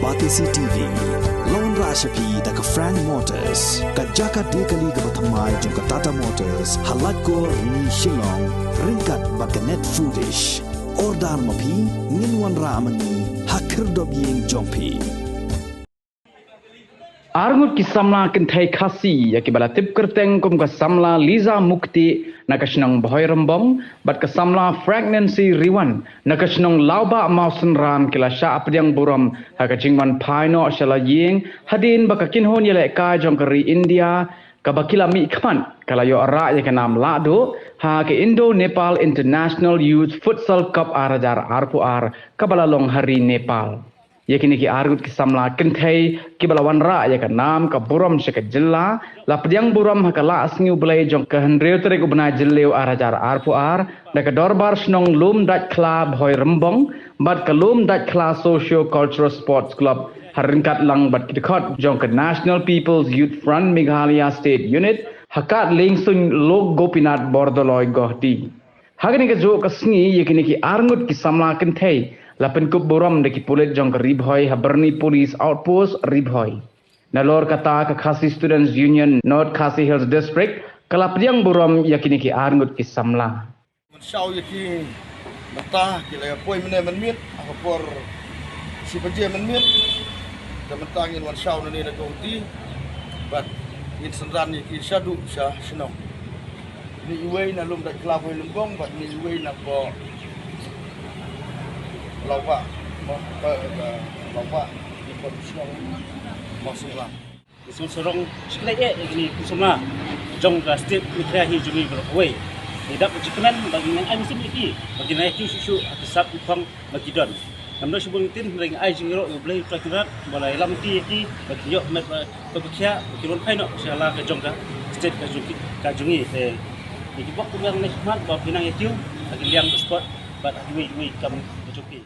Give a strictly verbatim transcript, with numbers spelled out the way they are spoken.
Batesi T V, la wanrah sha phi da ka Frank Motors, ka jaka die kali kaba thymmai jong ka Tata Motors, ha Laitkor, Rni, Shillong, ryngkat bad ka Net Foodish. Order ma phi, ngin wanrah ma ngi ha khyrdop ïing jong phi. Arngut ki samla kynthei Khasi ïa kiba la tip kyrteng kum ka samla Liza Mukti na ka shnong Bhoirymbong bad ka samla Pregnancy Riwan na ka shnong Lawbah Mawsynram ki la shah pdiang burom ha ka jingwan phai noh sha la ïing hadien ba ka kynhun ïalehkai jong ka ri India kaba ki la mihkhmat ka la ïoh rah ïa ka nam lahduh ha ka Indo Nepal International Youth Futsal Cup ar hajar arphew ar kaba la long ha ri Nepal. Ïa kine ki arngut ki samla kynthei kiba la wanrah ïa ka nam ka burom sha ka jylla la pdiang burom ha ka Lah Sngi U Blei jong ka hynriew tarik u bnai Jylliew ar hajar arphew ar da ka Dorbar Shnong Lumdaitkhla Bhoirymbong bad ka Lumdaitkhla Socio Cultural Sports Club ha ryngkat lang bad ki dkhot jong ka National People's Youth Front Meghalaya State Unit ha Kad Liengsuin Lok Gopinath Bordoloi Guwahati. Ha kane kajuh ka sngi ïa kine ki arngut ki samla kynthei la pynkup burom da ki pulit jong ka Ri Bhoi ha Byrni Police Outpost Ri Bhoi. Nalor kata ka Khasi Students Union North Khasi Hills District ka la pdiang burom ïa kine ki arngut ki samla. Mynshuwa ïa ki mynta ki la ïa poi mynne mynmiet ha ka por shi baje mynmiet. Te mynta ngin wan shaw nangne na Guwahati bad ngin synran ïa ki shaduh sha shnong. Ni iwei na Lumdaitkhla Bhoirymbong bad ni iwei na Bho Lawbah, Bho, Bho, Lawbah, ni Bho Shnong, Bho Shnong. Ki sngewsarong shi kynnoh ïa kine ki samla jong ka state Meghalaya hi jong ngi baroh kawei. Ngi dap ka jingkmen ba ngin ai mynsiem ïa ki ba kin ïa kiew shuh shuh ha ki sap ki phong ba ki don. Namar shu bun tin hynrei ngi ai jingïaroh ïa U Blei U Trai Kynrad ba la ïalam ïa ki ba kin ïoh met ba to ba khia ba kin wan phai noh sha la ka jong ka state ka jong ki ka jong ngi. Te ïa ki bok kumne khmat ba phi nang ïa kiew ha ki liang ka sport bad ha kiwei kiwei ki kam ka jong ki.